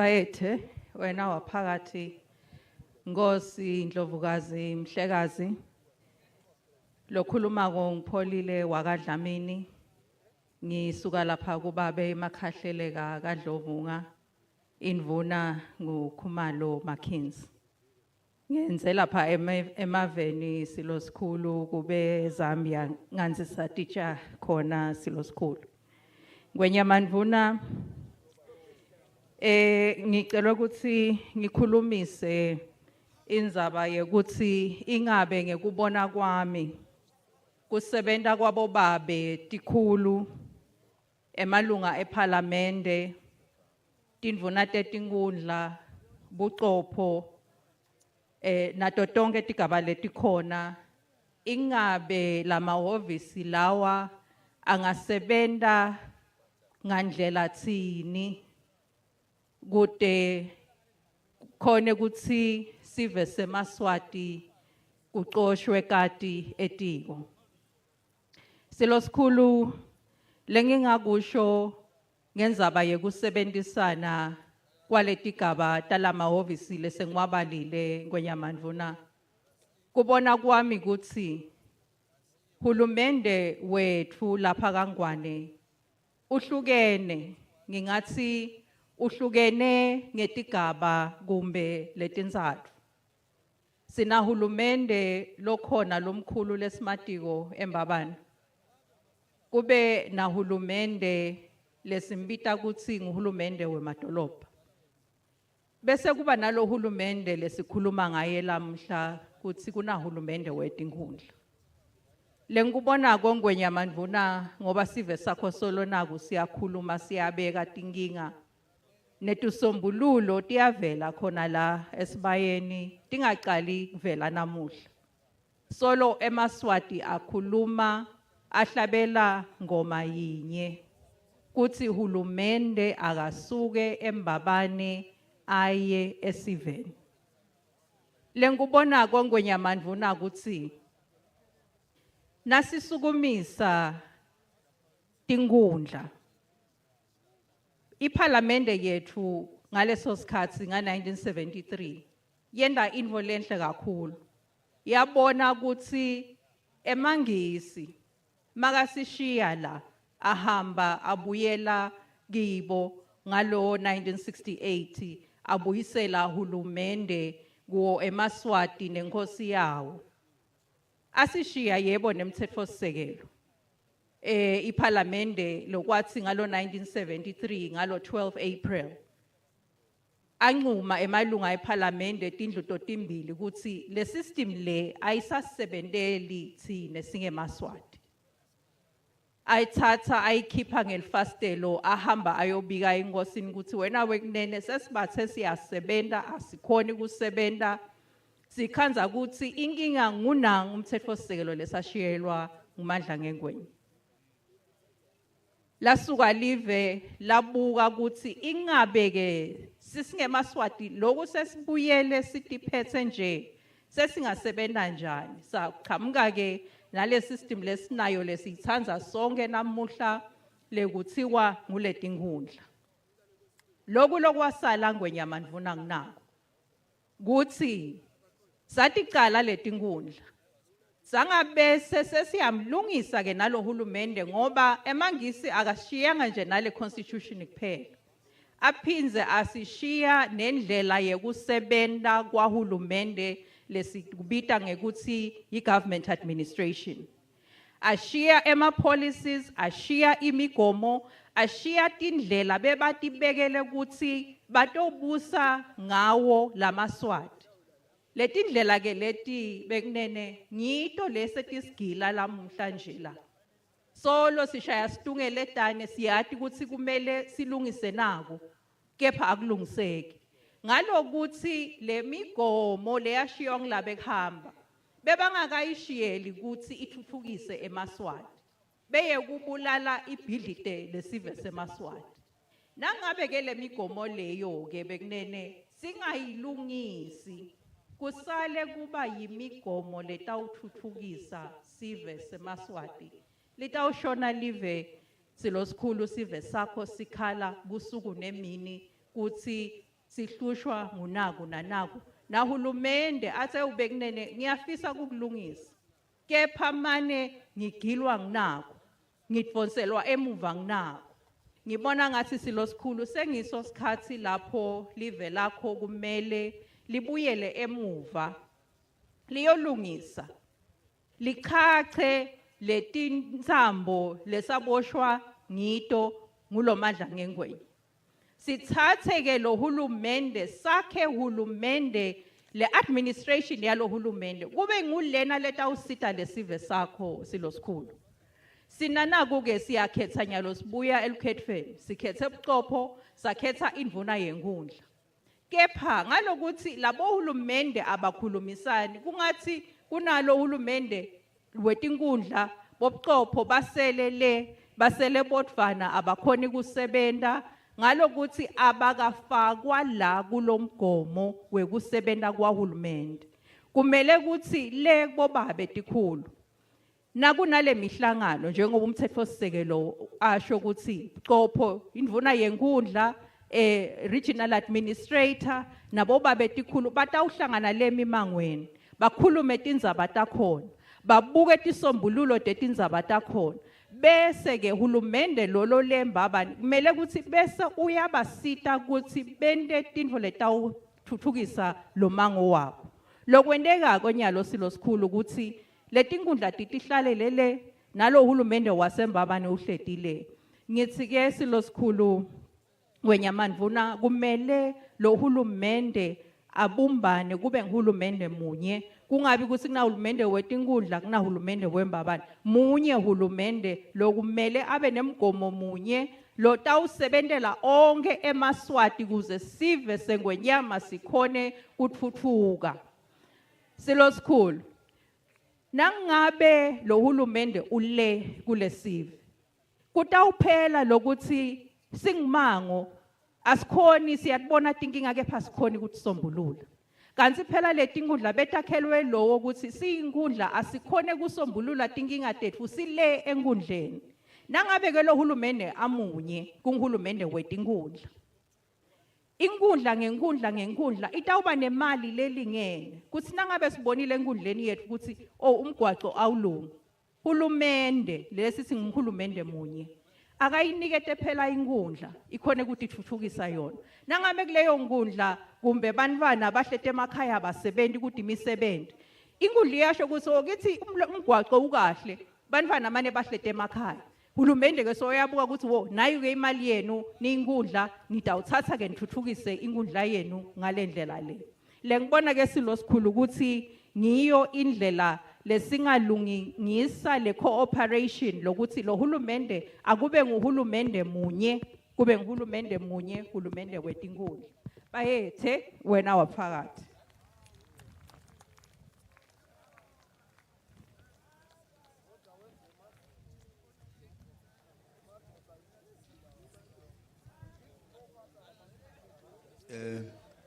Bayethe wena waphakathi Nkosi Ndlovukazi Mhlekazi. Lokhulumako ngipholile wakaDlamini. Ngisuka lapha kubabe emakhahleleka kaDlovunga. Indvuna nguKhumalo McKinsey. Ngenze lapha emaveni silosikhulu kube Zambia nganzisa teacher khona silosikhulu. Ngwenyamandvuna ngicela ukuthi ngikhulumise indzaba yekuthi ingabe ngekubona kwami kusebenta kwabobabe tikhulu emalunga ePhalamende tindvuna tetinkundla bucopho nato tonke tigaba letikhona ingabe lamahhovisi lawa angasebenta ngandlela tsini kute khone kutsi sive semaSwati kucoshwe kati etiko. Silosikhulu lengingakusho ngendzaba yekusebenzisana kwaletigaba talamahhovisi lesengiwabalile Ngwenyamandvuna. Kubona kwami kutsi hulumende wetfu lapha kaNgwane uhlukene, ngingatsi uhlukene ngetigaba kumbe letintsatfu. Sinahulumende lokhona lomkhulu lesimatiko eMbabane. Kube nahulumende lesimbita kutsi nguhulumende wemadolobha. Bese kuba nalo hulumende lesikhuluma ngaye lamhla kutsi kunahulumende wetinkhundla. Lengikubonako Ngwenyamandvuna ngoba sive sakho solo naku siyakhuluma siyabeka tinkinga netusombululo tiyavela khona la esibayeni tingacali kuvela namuhla. Solo emaSwati akhuluma ahlabela ngoma yinye kutsi hulumende akasuke eMbabane aye esiveni. Lengikubonako Ngwenyamandvuna kutsi nasisukumisa tinkhundla iPhalamende yetfu ngaleso sikhatsi nga-1973 yenta intfo lenhle kakhulu. Yabona kutsi emaNgisi makasishiya la ahamba abuyela kibo ngalo 1968 abuyisela hulumende kuwo emaSwati nenkosi yawo. Asishiya yebo nemtsetfosisekelo. iPhalamende lokwathi ngalo 1973 ngalo 12 April ancuma emalunga ePhalamende tindlu totimbili kutsi le system le ayisasebenteli tsine singemaswati. Ayithatha ayikhipha ngelifastelo ahamba ayobika enkosini kutsi wena wekunene sesibathe siyasebenta asikhoni kusebenta sikhandza kutsi inkinga ngunangu umtsetfosisekelo lesashiyelwa nguMandla Ngengweni. Lasuka live labuka kutsi ingabe ke sisingemaswati loku sesibuyele sitiphethe nje sesingasebenta njani. Sachamuka ke nale system lesinayo lesiyitsandza sonke namuhla lekuthiwa nguletinkhundla. Loku lokwasala Ngwenyamandvuna nginako kutsi saticala letinkhundla sangabese sesiyamlungisa ke nalo hulumende ngoba emaNgisi akashiyanga nje nale constitution kuphela, aphindze asishiya nendlela yekusebenta kwahulumende lesikubita ngekutsi i-government administration. Ashiya ema-policies, ashiya imigomo, ashiya tindlela bebatibekele kutsi batobusa ngawo lamaswati. Letindlela ke leti bekunene ngito lese tisigila lamuhla nje la. Solo sishaya situngeletane siyati kutsi kumele silungise nako kepha akulungiseki. Ngalokuthi le migomo leyashiywa ngilabe kuhamba bebangakayishiyeli kutsi itfutfukise emaSwati. Beye kubulala ibhidlite lesive semaSwati. Nangabe ke le migomo leyo ke bekunene singayilungisi kusale kuba yimigomo letawutfutfukisa sive semaSwati. Litawushona live silosikhulu sive sakho sikhala busuku nemini kutsi Sihlushwa ngunaku nanaku. Nahulumende athe ubekunene ngiyafisa ukukulungisa. Kepha mane ngigilwa nginako. Ngidonselwa emuva nginako. Ngibona ngathi silo sikhulu sengiso sikhathi lapho live lakho kumele libuyele emuva liyolungisa lichache letintsambo lesaboshwa ngito ngulomandla ngengwenye sithathe ke lo hulumende sakhe hulumende le administration yalo hulumende kube ngulena letawusita lesive sakho silosikhulu. Sinanaku ke siyakhetha nyalo sibuya elukhethweni sikhethe ubucopho sakhetha indvuna yenkundla. Kepha ngalokuthi labo hulumende abakhulumisani kungathi kunalo hulumende wetinkundla bobucopho basele le basele bodvwana abakhoni kusebenta ngalokuthi abakafakwa la kulomgomo wekusebenta kwahulumende. Kumele ukuthi le bobabe tikhulu nakunale mihlangano njengoba umthetho sisekelo asho ukuthi copho indvuna yenkundla regional administrator nabo babe tikhulu batawuhlangana le mimangweni bakhulume tindzaba takhona babuke tisombululo tetindzaba takhona bese ke hulumende lolo lemba kumele ukuthi bese uyabasita ukuthi bente tintfo letawuthuthukisa lo mango wabo. Lokwenteka konyalo silo sikhulu ukuthi letinkundla titihlalele le nalo hulumende wasembabane uhletile. Ngithi ke silo sikhulu wenyamandvuna kumele lo hulumende abumbane kube nguhulumende munye kungabi ukuthi kunahulumende wetinkundla kunahulumende wembabane munye hulumende lokumele abe nemgomo munye lotawusebentela onke emaswati kuze sive sengwenyama sikhone kutfutfuka. Silo sikhulu nangabe lo hulumende ule kulesive kutawuphela lokuthi singumango asikhoni siyakubona tinkinga kepha sikhoni ukusombulula. Kanti phela letinkundla betakhelwe lowo ukuthi siyinkundla asikhone kusombulula tinkinga tetfu sile enkundleni. Nangabe ke lo hulumende amunye kunguhulumende wetinkundla inkundla ngenkundla ngenkundla itawuba nemali lelingene kuthi nangabe sibonile enkundleni yethu ukuthi oh umgwaco awulungi hulumende lesi singumhulumende munye akayinikete phela inkundla ikhone ukutithuthukisa yona. Nangabe kuleyo nkundla kumbe bantwana bahlete emakhaya abasebenzi ukuthi imisebenzi inkundla iyasho ukuthi okithi umgwaco ukahle bantwana mane bahlete emakhaya. Hulumende ke soyabuka ukuthi wo nayo ke imali yenu niyinkundla nidawuthatha ke nithuthukise inkundla yenu ngalendlela le. Le ngibona ke silo sikhulu ukuthi ngiyo indlela lesingalungisa le cooperation lokuthi lo hulumende akube nguhulumende munye kube nguhulumende munye hulumende wetinkundla. Bayethe wena waphakathi.